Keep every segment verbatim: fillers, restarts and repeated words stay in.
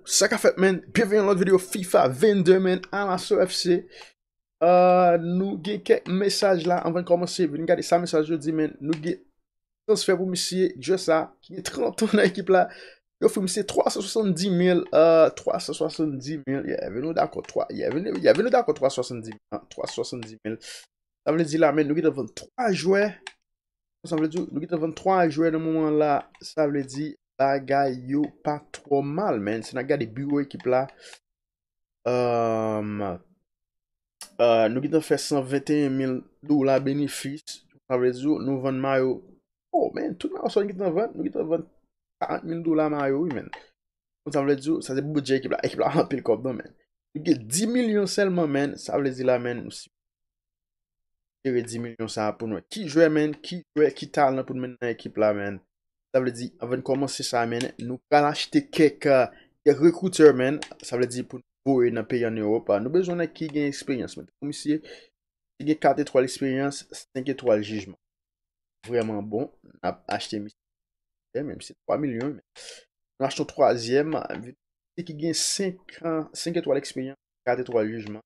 Sa k ap fèt, man? Byenveni nan lòt videyo FIFA vennde, man, Alaso FC. Euh, nou gen kèk mesaj la, anvan n kòmanse, vin gade sa mesaj yo di, man. Nou gen transfè pou misye, jwè sa, ki gen trant an nan ekip la. Yo ofri misye twa san swasanndis mil, euh, twa san swasanndis mil, yeah, vin nou dakò, twa, yeah, vin, yeah, vin nou dakò twa san swasanndis mil, hein, twa san swasanndis mil. Sa vle di la, man, nou gentan vann twa jwè. Sa vle di, nou gentan vann twa jwè nan moman la. Sa vle di, bagay yo pa twò mal, man. Si n ap gade biwo ekip la, euh, euh, nou gentan fè san venteyen mil dola benefis. Sa vle di, nou vann mayo. Oh, man, tout mayo sa nou gentan vann, nou gentan vann karant mil dola mayo, wi, man. Sa vle di, sa se pou bidjè ekip la. Ekip la anpil kòb, non, man. Nou gen dis milyon sèlman, man. Sa vle di la, man, nou jere dis milyon sa pou nou wè ki jwè, man, ki jwè, ki talan pou nou mennen nan ekip la, man. Sa vle di, anvan n kòmanse sa, man, nou pral achte kèk, euh, kèk rekritè, man. Sa vle di, pou nou voye nan peyi ann Ewòp, ah, nou bezwen nèg ki gen eksperyans, man. Tankou misye, ki gen kat etwal eksperyans, senk etwal jijman. Vrèman bon, n ap achte misye. Menm si se twa milyon, men nou achte yon twazyèm, misye ki gen senk an, senk etwal eksperyans, kat etwal jijman.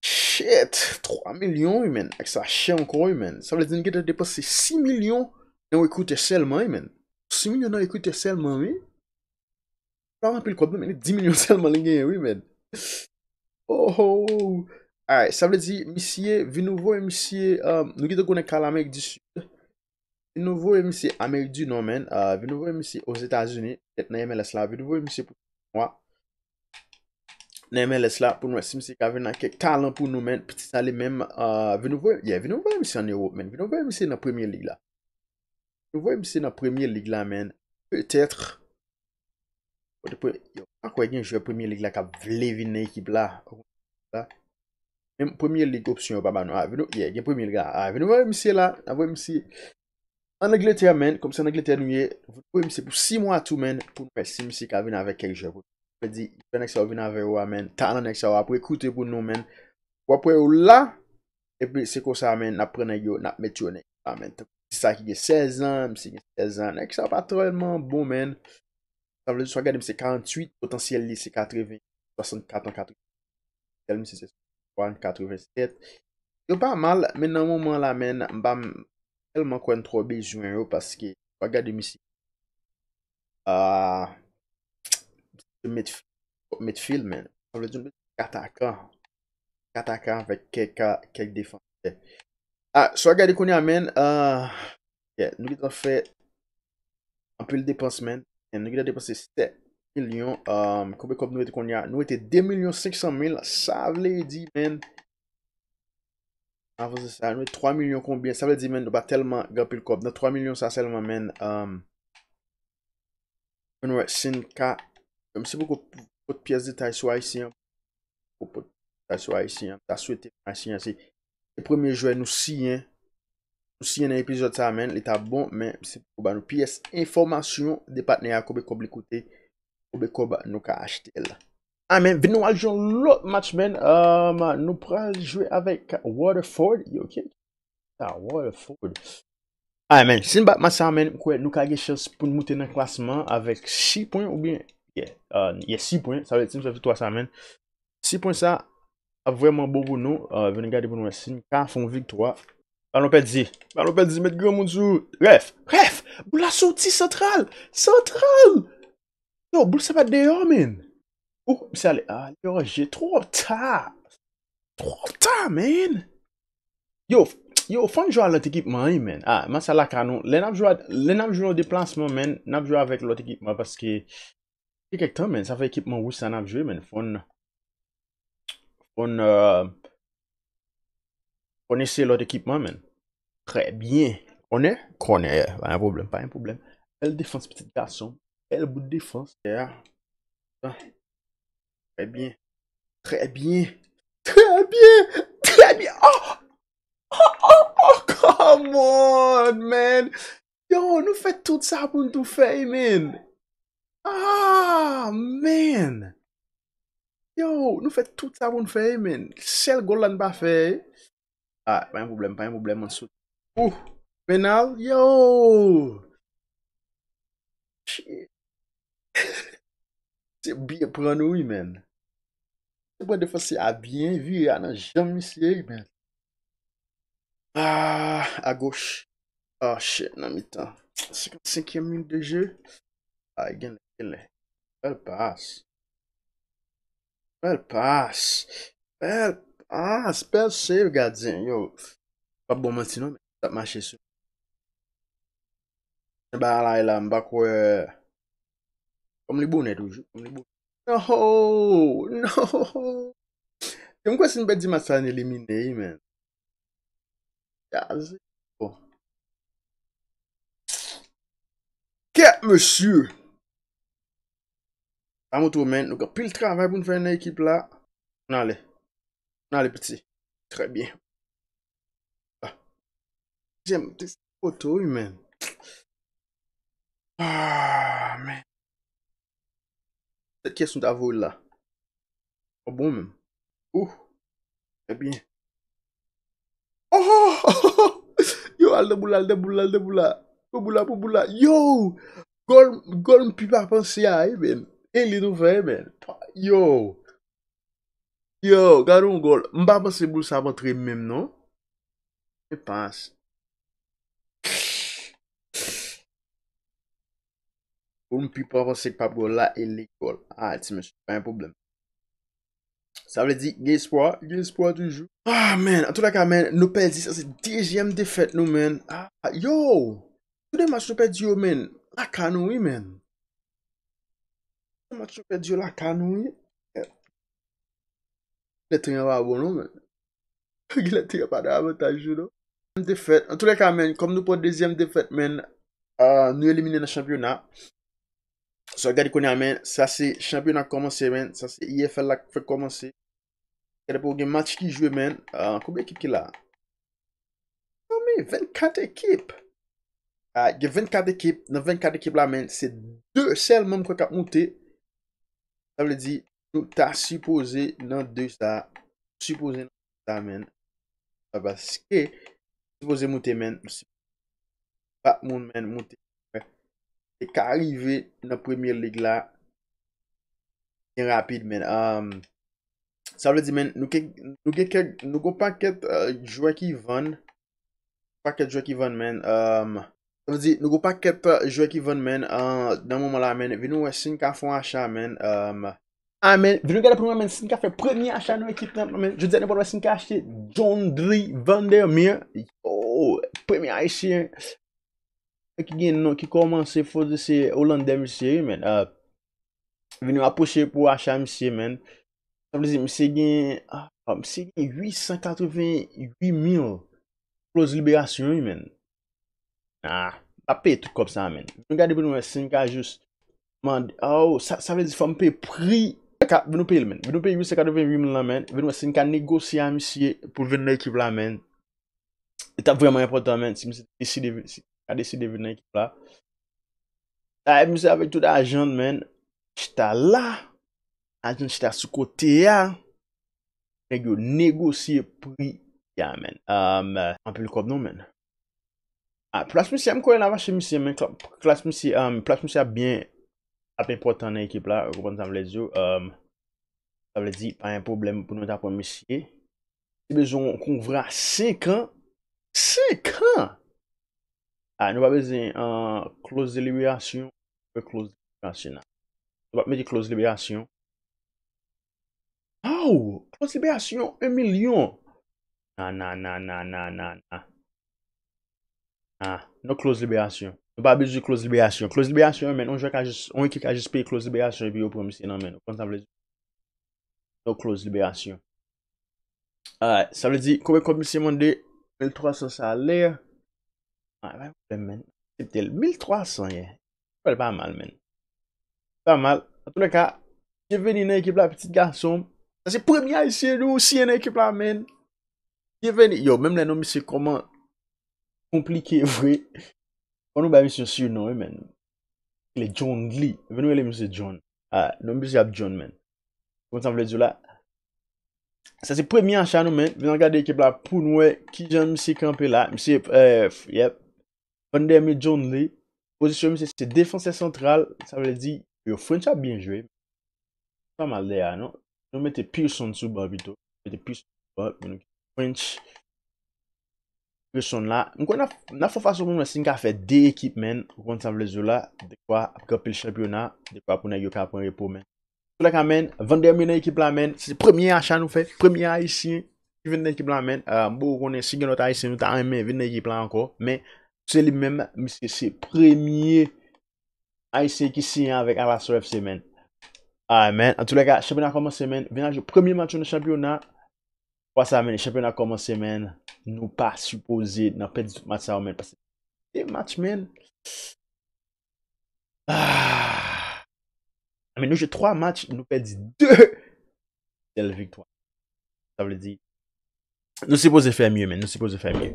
Shit, twa milyon, wi, man. Ak sa chè ankò, wi, man. Sa vle di nou gentan depanse sis milyon nan rekritè sèlman, wi, man. Sis milyon nan rekritè sèlman, wi. Pa anpil kòb, non, men dis milyon sèlman li genyen, wi, man. Oh, oh. Alright, sa vle di, misye, vin nou voye misye, euh, nou gentan konnen ka Amerik di Sid. Vin nou voye misye Amerik di Nò, man. Euh, vin nou voye misye Ozetazini, petèt nan M L S la. Vin nou voye misye pou mwa nan M L S la pou nou wè si misye ka vin ak kèk talan pou nou, man. Pitit sa li menm, euh, vin nou voye, yeah, vin nou voye misye ann Ewòp, man. Vin nou voye misye nan Premye Lig la. Vin nou voye misye nan Premye Lig la, man. Petèt. Kote pre-, yo, pa kwè gen jwè Premye Lig la k ap vle vin nan ekip la. Men Premye Lig opsyon yo pa ba nou. Ah, vin nou, yeah, gen Premye Lig la. Ah, vin nou voye misye la. N ap voye misye ann Angletè, man. Kòmsi ann Angletè nou ye. Voye misye pou sis mwa tou, man. Pou nou wè si misye ka vin avèk kèk jwè pou nou. Vle di, jwè nèg sa yo vin avè yo a, man. Talan nèg sa yo ap rekrite pou nou, man. W ap wè yo la. Epi se konsa, man, n ap pran nèg yo, n ap met yo nan ekip la, man. Tankou ti sa ki gen sèz an, misye gen sèz an. Nèg sa yo pa tèlman bon, man. Sa vle di, si w ap gade misye karanntuit, potansyèl li se katreven, swasannkat an, katreven. Potansyèl misye se swasanntwa an, katrevensèt. Yo pa mal, men nan moman la, man, m pa m tèlman kwè n twò bezwen yo, paske si w ap gade misye, ah, misye midf-, midfield, man. Sa vle di nou bezwen atakan. Atakan avèk kèk, kèk defansè. Ah, si w ap gade kounye a, man, ah, yeah, nou gentan fè anpil depans, man. And nou gentan depanse sèt milyon. Um, konbyen kòb nou rete kounye a? Nou rete de milyon senk san mil. Sa vle di, man, avanse sa, nou rete twa milyon konbyen? Sa vle di, man, nou pa tèlman gen anpil kòb. Nan twa milyon sa sèlman, man, um, nou wè si n ka, menm si poko pot pyès detay sou Ayisyen an, pou pot sa sou Ayisyen an. M ta swete Ayisyen an se, se premye jwè nou siyen. Nou siyen nan epizòd sa, man. Li t ap bon, men se pou ba nou pyès enfòmasyon de patnè a, konbyen kòb li koute, konbyen kòb nou ka achte l. Ah, man, vin nou al jwe yon lòt match, man. Um, nou pral jwe avèk Waterford. Yo, ok. Ah, Waterford. Ah, man, si n bat match sa, man, m kwè nou ka gen chans pou n moute nan klasman avèk sis pwen oubyen, yeah, uh, yeah, sis pwen. Sa vle di, si n fè viktwa sa, man, sis pwen sa ap vrèman bon pou nou. Uh, vin gade pou nou wè si n ka fè yon viktwa. Balon pèdi. Balon pèdi, met granmoun sou. Ref! Ref! Boul la soti, santral! Santral! Yo, boul sa pa t deyò, man. Ou, misye ale, ale anje twò ta. Twò ta, man. Yo, yo, fò n jwe a lòt ekipman, wi, man. Ah, match sa lakay nou. Lè n ap jwe, lè n ap jwe yon deplasman, man, n ap jwe avèk lòt ekipman paske gen kèk tan, man, sa fè ekipman wouj sa n ap jwe, man. Fò n, fò n, euh, fò n eseye lòt ekipman, man. Trè byen. Kònè? Kònè, yeah. Pa gen pwoblèm, pa gen pwoblèm. Bèl defans, pitit gason. Bèl bout defans, yeah. Ah. Trè byen. Trè byen. Trè byen. Trè byen. Oh! Oh, oh, oh, come on, man. Yo, nou fè tout sa pou n tou fè, man. Ah, man. Yo, nou fè tout sa pou n fè, man. Sèl gòl la n pa fè. Ah, pa gen pwoblèm, pa gen pwoblèm, mwen sot. Ouh, penal, yo. Shit. Misye byen pran nou, wi, menn. Misye pran defansè a byen vire a nan janm misye, wi, menn. Ah, a goch. Ah, shit, nan mitan. Senkannsenkyèm minit de jeu. Ay, genlè, genlè. Bèl pas. Bèl pas. Bèl pas. Bèl save, gadyen. Yo. Pa bon manti non, men sa ap mache sou. Bagay la, m pa kwè. Kòm li bonè toujou. Kòm li bonè. No! No! M kwè si n pèdi match sa, n elimine, wi, menn. Gaze. Bon. Kèt, mesye! Sa montre w, menn, nou gen anpil travay pou n fè nan ekip la. N ale. N ale, piti. Trè byen. Ah. Dezyèm, dezyèm poto, wi, menn. Ah, menn. Kèt, kiyès nou ta voye la? Bon, bon menm. Ouh. Trè byen. Oh! Yo, al nan boul la, al nan boul la, al nan boul la. Pran boul la, pran boul la. Yo! Gòl, gòl m pi pa panse a, wi, menn. E li nou fè, wi, menn. Yo! Yo, gade yon gòl. M pa panse boul sa ap antre menm, non. E pas. Pou m pi pa panse k p ap gòl la, e li gòl. Ah, ti mesye, pa gen pwoblèm. Sa vle di, gen espwa, gen espwa toujou. Ah, menn, antoulèka, menn, nou pèdi, sa se dezyèm defèt nou, menn. Ah, yo! Tout de match nou pèdi yo, menn. Lakay nou, wi, menn. Tout de match nou pèdi yo lakay nou, wi. Lè tren an pa bon, non, menn. Genlè te pa nan avantaj yo, non. Defèt. Antoulèka, menn, kòm nou pran dezyèm defèt, menn, ah, nou elimine nan chanpyona. So, gade kounye a, menn, sa se chanpyona k kòmanse, menn. Sa se I F L la k fèk kòmanse. Gade pou gen match ki jwe, menn. Ah, konbyen ekip ki la? Zanmi, vennkat ekip. Ah, gen vennkat ekip. Nan vennkat ekip la, menn, se de sèlman m kwè k ap moute. Sa vle di, nou ta sipoze nan de sa. Sipoze nan de sa, menn. Paske, sipoze moute, menn. Pa moun, menn, moute. E ka rive nan Premier League la. Byen rapid, menn. Um, sa vle di, menn, nou gen, nou gen kèk, nou gen pakèt, euh, jwè ki vann. Pakèt jwè ki vann, menn. Um, sa vle di, nou gen pakèt, euh, jwè ki vann, menn. Uh, nan moman la, menn, vin nou wè si n ka fè yon acha, menn. Um, ah, menn, vin nou gade pou nou wè, menn, si n ka fè premye acha nan ekip nan, menn. Jodi a, nou pral wè si n ka achte John Dlee Vandermeer. Yo, premye ayisyen ki gen non, ki kòmanse fò se Olandè, misye, wi, menn. Uh, vin rapwoche pou acha misye, menn. Sa vle di, misye gen, ah, misye gen uit san katreven uit mil kloz liberasyon, wi, menn. Ah, m ap peye tout kòb sa, menn. Nou gade pou nou wè si n ka jis mande, oh, sa, sa vle di fò m peye pri. Ka, vin nou peye l, menn. Vin nou peye uit san katreven uit mil lan, menn. Vin wè si n ka negosye a misye pou l vin nan ekip la, menn. Li t ap vrèman enpòtan, menn, si misye te deside vin, si ka deside vin nan ekip la. Dayè, misye avèk tout ajan l, menn, chita la. Ajan l chita sou kote a. Nèg yo negosye pri a, menn. Um, anpil kòb non, menn. Ah, plas misye a, m kwè n ap achte misye, menn. Kla-, klas misye, um, plas misye ap byen, ap enpòtan nan ekip la. Ou konprann sa m vle di w? Um, sa vle di, pa gen pwoblèm pou nou ta pran misye. Li bezwen yon kontra senk an. Senk an! Ah, nou pa bezwen, ah, kloz de liberasyon. Fè kloz de liberasyon la. Nou pa mete kloz liberasyon. Oh! Kloz liberasyon, yon milyon. Nan, nan, nan, nan, nan, nan, nan. Ah, no kloz liberasyon. Nou pa bezwen kloz liberasyon. Kloz liberasyon, menn, yon jwè ka jis, yon ekip ka jis peye kloz liberasyon epi yo pran misye nan men nou. Konn sa m vle di? No kloz liberasyon. Alright, sa vle di, konbyen kòb misye mande? Mil twa san salè. Ah, pa pwoblèm, menn. Aksepte l. Mil twa san, yeah. Well, pa mal, menn. Pa mal. Antoulèka, byenveni nan ekip la, pitit gason m. Sa se premye ayisyen nou siyen nan ekip la, menn. Byenveni. Yo, menm lè non misye kòman konplike vre. Fò nou bay misye yon sinon, wi, menn. Li John Lee. Vin nou rele misye John. Ah, non misye ap John, menn. Konn sa m vle di w la? Sa se premye acha nou, menn. Vin nou gade ekip la pou nou wè kijan misye kanpe la. Misye, eh, yep. Vandermeer John Lee. Pozisyon misye se defansè santral. Sa vle di, yo, French ap byen jwe. pa mal dèyè a, non. Nou mete Pearson sou ban pito. Mete Pearson sou ban, pou nou French. Pearson la. M kwè n ap, n ap fè fason pou nou wè si n ka fè de ekip, men. Ou konn sa m vle di w la. Dekwa ap gen anpil chanpyona. Dekwa pou nèg yo ka pran repo, men. Antoulèka, men, Vandermeer nan ekip la, men. Se premye acha nou fè. Premye Ayisyen ki vin nan ekip la, men. Ah, m poko konnen si gen lòt Ayisyen nou ta renmen vin nan ekip la ankò. Men, se li menm, misye se premye Ayisyen ki siyen avèk Alaso F C, men. Ah, men. Antoulèka, chanpyona kòmanse, men. Vin al jwe premye match yo nan chanpyona. Fwa sa, men, chanpyona kòmanse, men. Nou pa sipoze nan pèdi tout match sa yo, men. Paske de match, men. Ah. Men nou jwe twa match, nou pèdi de. Sèl viktwa. Sa vle di, nou sipoze fè mye, men. Nou sipoze fè mye.